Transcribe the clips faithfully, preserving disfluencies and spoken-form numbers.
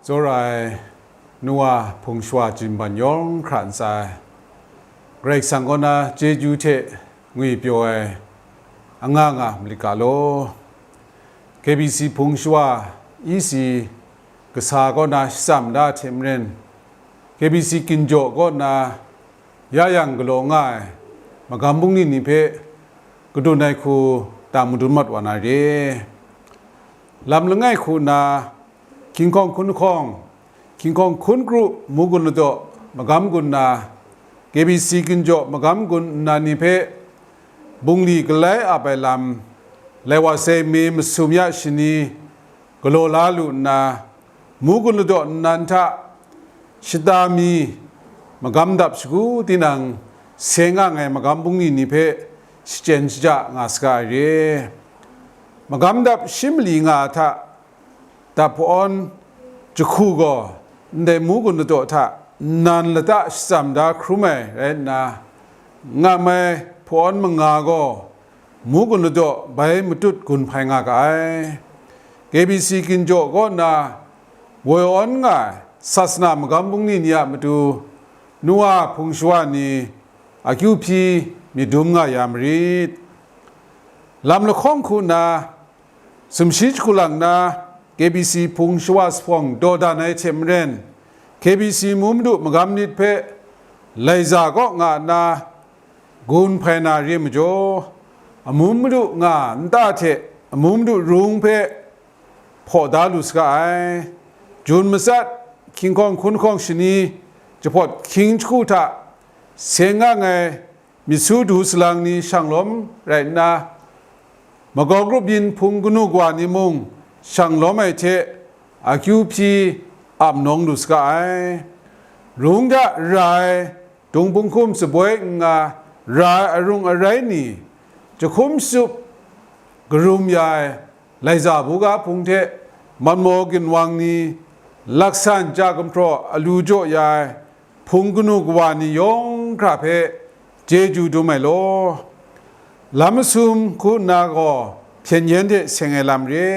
Tsawra ai nu wa hpung shawa jinban yawng hkra ntsa ai, Karai Kasang kaw na chyeju hte ngwi pyaw ai anga nga malit ga law. K B C hpung shawa E C kasa kaw na shatsam da hte maren, K B C ginjaw kaw na ya yang galaw nga ai magam bungli ni hpe kadun ai hku dang madun mat wa na re. Lam langai hku na, hkying hkawng hkun hkawng, hkying hkawng hkun kru mu gun ladaw magam gun na, K B C ginjaw magam gun nna ni hpe bungli galai ap ai lam, lai wa sai me masum ya shani galaw la lu nna, mu gun ladaw nnan hta shata mi magam dap shagu tinang, seng nga ai magam bungli ni hpe shachyen shaja nga saga ai re. Magam dap shi mali nga hta dap hpawn jahku gaw ndai mu gun ladaw hta nnan lata shatsam da hkrum ai rai nna, ngam ai hpawn manga gaw mu gun ladaw bai matut gun hpai nga ga ai. K B C ginjaw kaw na woi awn nga ai sasana magam bungli ni a matu nu wa hpung shawa ni akyu hpyi myit dum nga ya marit. Lam lahkawng hku na, sumshi jahku lang na, K B C hpung shawa sahpawng dawdan ai hte maren, K B C amu madu magam nit hpe laiza kaw nga nna gun hpai na re majaw, amu madu nga nta hte amu madu rung hpe hpaw da lu saga ai. Jun matsat, hkying hkawng hkun hkawng shani, jahpawt hkying jahku hta seng nga ai myit su du salang ni shang lawm rai nna, makau grup yin hpung kanu kawa ni mung shang lawm ai hte akyu hpyi ap nawng lu saga ai. Rung hta ra ai, dung punghkum tsaboi n nga ra ai arung arai ni, jahkum shatup karum ya ai laiza buga hpung hte matmaw ginwang ni, laksan ja gumhpraw alu jaw ya ai hpung kanu kawa ni yawng hkra hpe chyeju dum ai law. Lam masum hku nna gaw hpyen yen hte seng ai lam re.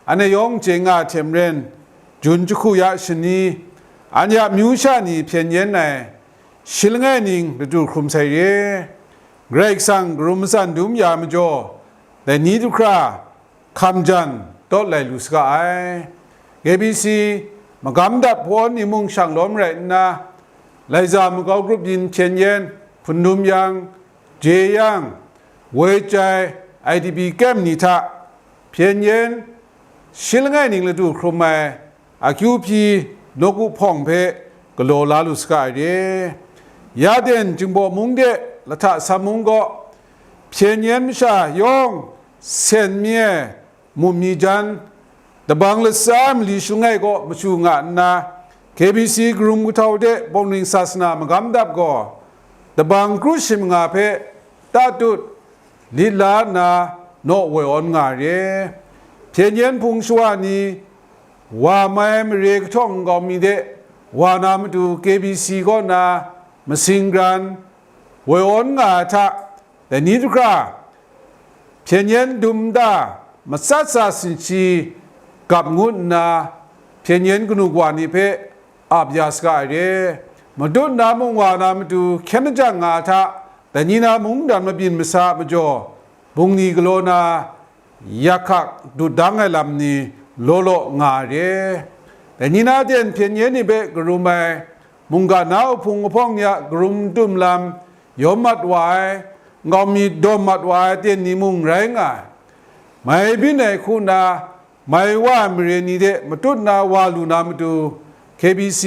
Anhte yawng chye nga ai hte maren, jun jahku ya shani, anhte a amyu sha ni hpyen yen ai shi langai ning ladu hkrum sai re. Karai Kasang karum matsan dum ya majaw, dai ni du hkra hkam jan dawt lai lu saga ai. K B C magam dap hpawn ni mung shang lawm rai nna, laiza makau grup yin hpyen yen, hpundum yang, je yang, woi chyai, I D P kem ni hta hpyen yen shi langai ning ladu hkrum ai akyu hpyi nawku hpawng hpe galaw la lu saga ai re. Ya den Jingbaw mung de lahta sam mung gaw hpyen yen masha yawng sen mi ai mum mi jan, dabang latsa ai mali shalngai kaw machu nga nna, K B C karum kahtau de bawng ring sasana magam dap gaw dabang kru shi manga hpe tatut lit la nna naw woi awn nga re. Hpyen yen hpung shawa ni wa mai mare kahtawng nkau mi de wa na matu K B C kaw na masing gran woi awn nga ai hta, dai ni du hkra hpyen yen dum nta matsat sa sinsi gap ngut nna, hpyen yen kanu kawa ni hpe ap ya saga ai re. Matut na mung wa na matu hkyen lajang nga ai hta, dai ni na mungdan mabyin masa a majaw, bungli galaw na yak hkak dut dang ai lam ni law law nga ai re. Dai ni na ten hpyen yen ni hpe karum ai, mungga na uhpung ahpawng ni a karum dum lam yawm mat wa ai, nkau mi dawm mat wa ai ten ni mung rai nga ai. Mai byin ai hku nna, mai wa ai mare ni de matut na wa lu na matu, K B C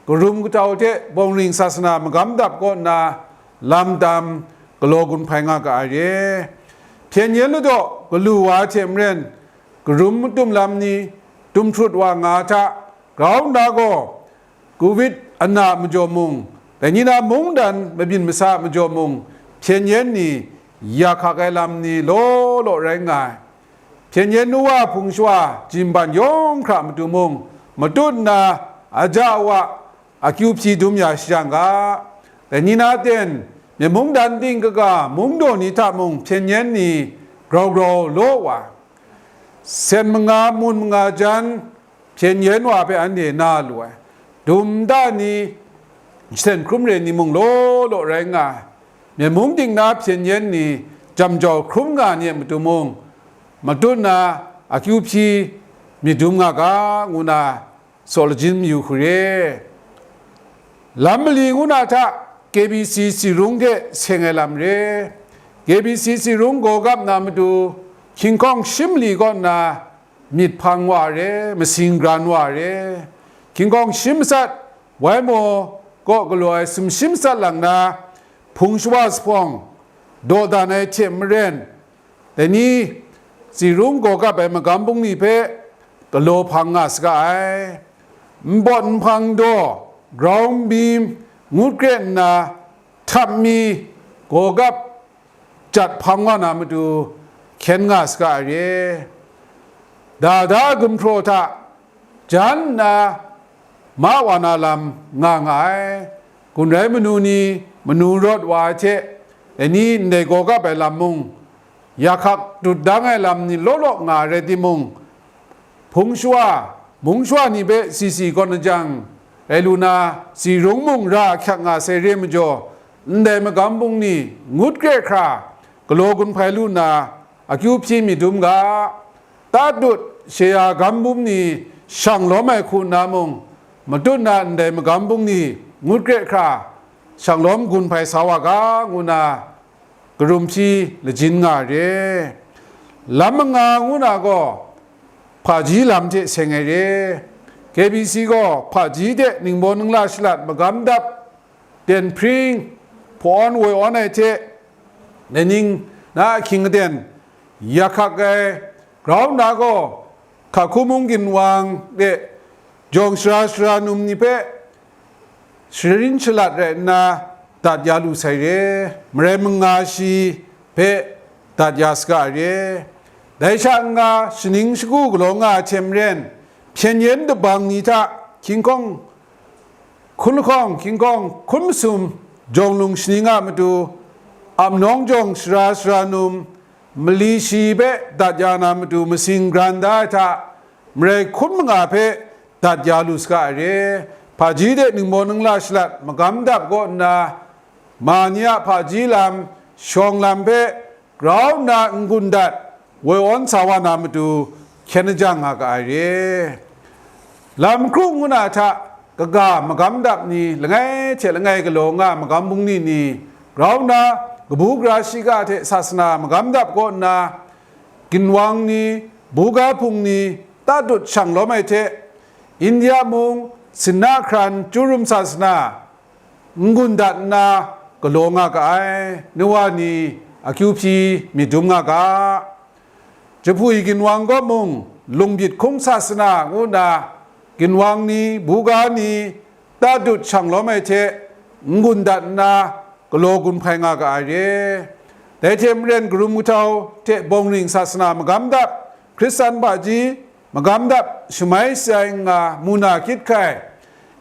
karum kahtau hte bawng ring sasana magam dap kaw nna lam tam galaw gun hpai nga ga ai re. Hpyen yen ladaw galu wa ai hte maren, karum matum lam ni tum hkrut wa nga ai hta, grau nna gaw, Covid ana majaw mung, dai ni na mungdan mabyin masa a majaw mung, hpyen yen ni ya hkak ai lam ni law law rai nga ai. Hpyen yen nu wa hpung shawa jinban yawng hkra matu mung, matut nna aja awa akyu hpyi dum ya shajang ga, dai ni na ten, myen mungdan ting kaga mungdaw ni hta mung hpyen yen ni grau grau law wa, sen manga mun manga jan, hpyen yen wa hpe anhte na lu ai. Dum nta ni, jahten hkrum re ni mung law law rai nga ai. Myen mung ting na hpyen yen ni jam jau hkrum nga ni a matu mung, matut na akyu hpyi myit dum nga ga, ngu na saw lajin mayu hku re. Lam mali ngu na hta K B C tsi rung hte seng ai lam re. K B C tsi rung gaw gap na matu, hkying hkawng shim mali kaw nna myit hpang wa re, masing gran wa re. Hkying hkawng shim matsat, Waimaw kaw galaw ai sumshi matsat lang na, hpung shawa zuphpawng dawdan ai hte maren, dai ni, tsi rung gaw gap ai magam bungli hpe galaw hpang nga saga ai. Npawt nhpang daw, grau nbim, ngut kre nna, htap mi, gaw gap jat hpang wa na matu, hkyen nga saga ai re. Dada gumhpraw hta jan nna ma wa na lam nga nga ai. Gun rai manu ni manu rawt wa ai hte, dai ni ndai gaw gap ai lam mung, ya hkak dut dang ai lam ni law law nga ai rai timung, hpung shawa, mung shawa ni hpe si si kawn lajang rai lu na, tsi rung mung ra ahkyak nga sai re majaw, ndai magam bungli ngut kre hkra galaw gun hpai lu nna, akyu hpyi myit dum ga, tatut shaya gam bum ni shang lawm ai hku nna mung, matut na ndai magam bungli ngut kre hkra shang lawm gun hpai sa wa ga, ngu na karum hpyi lajin nga re. Lam manga ngu na gaw, hpaji lam hte seng ai re. K B C gaw hpaji hte ningbaw ningla shalat magam dap, ten hpring, hpawn woi awn ai hte, dai ning na ahkying aten, ya hkak ai, grau nna gaw, hka hku mung ginwang de jawng sara sara num ni hpe sharin shalat rai nna dat ya lu sai re, marai manga shi hpe dat ya saga ai re. Dai sha n-ga shaning shagu galaw nga ai hte maren, hpyen yen dabang ni hta hkying hkawng hkun lahkawng, hkying hkawng hkun masum, jawng lung shaning a matu, ap nawng jawng sara sara num, mali shi hpe dat ya na matu masing gran da ai hta, marai hkun manga hpe dat ya lu saga ai re. Hpaji de ningbaw ningla shalat magam dap kaw nna, ma ni a hpaji lam, shawng lam hpe grau nna n-gun dat, woi awn sa wa na matu, hkyen lajang nga ga ai re. Lam hkru ngu na hta, kaga magam dap ni langai hte langai galaw nga magam bungli ni, grau nna kabu gara shiga hte sasana magam dap kaw nna, ginwang ni, buga hpung ni, tatut shang lawm ai hte, India mung, sinna hkran, Churum sasana, n-gun dat nna galaw nga ga ai, Noa ni akyu hpyi myit dum nga ga. Jahpui ginwang kaw mung, lungbyit hkung sasana ngu nna, ginwang ni, buga ni, tatut shang lawm ai hte, n-gun dat nna galaw gun hpai nga ga ai re. Dai hte maren, karum kahtau hte bawng ring sasana magam dap, Hkristan hpaji magam dap shamai sai nga, muna kyit hkai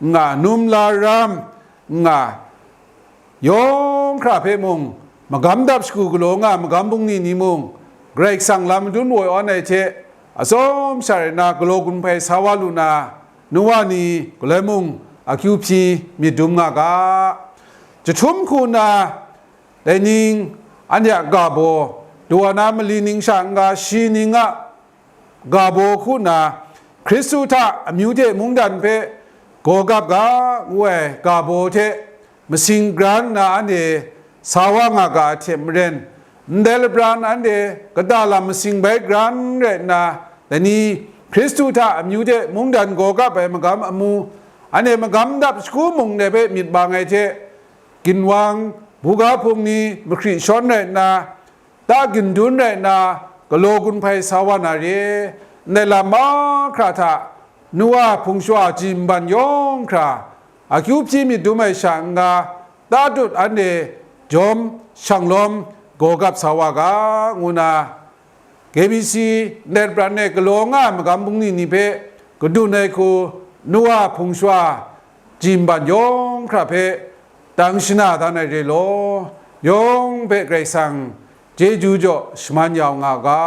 nga, num la ram nga, yawng hkra hpe mung, magam dap shagu galaw nga magam bungli ni mung, Karai Kasang lam madun woi awn ai hte, atsawm sha rai nna galaw gun hpai sa wa lu na, Noa ni galoi mung akyu hpyi myit dum nga ga. Jahtum hku nna, dai ning, anhte a ga baw, dawa na mali ning sha n-ga shi ning a ga baw hku nna, Hkristu hta amyu hte mungdan hpe gaw gap ga, ngu ai ga baw hte masing gran nna anhte sa wa nga ga ai hte maren, ndai lapran anhte kata lam masing bai gran rai nna, dai ni Hkristu hta amyu hte mungdan gaw gap ai magam amu, anhte magam dap shagu mung dai hpe myit bang ai hte, ginwang, buga hpung ni mahkri shawn rai nna, ta gindun rai nna, galaw gun hpai sa wa na re, ndai lam mahkra hta, Noa hpung shawa ji nban yawng hkra, akyu hpyi myit dum ai sha n-ga, tatut anhte jawm shang lawm gaw gap sa wa ga, ngu na, K B C ndai pran e galaw nga ai magam bungli ni hpe kadun ai hku, Noa hpung shawa ji nban yawng hkra hpe tang shana dan ai re law, yawng hpe Karai Kasang chyeju jaw shaman ya u nga ga.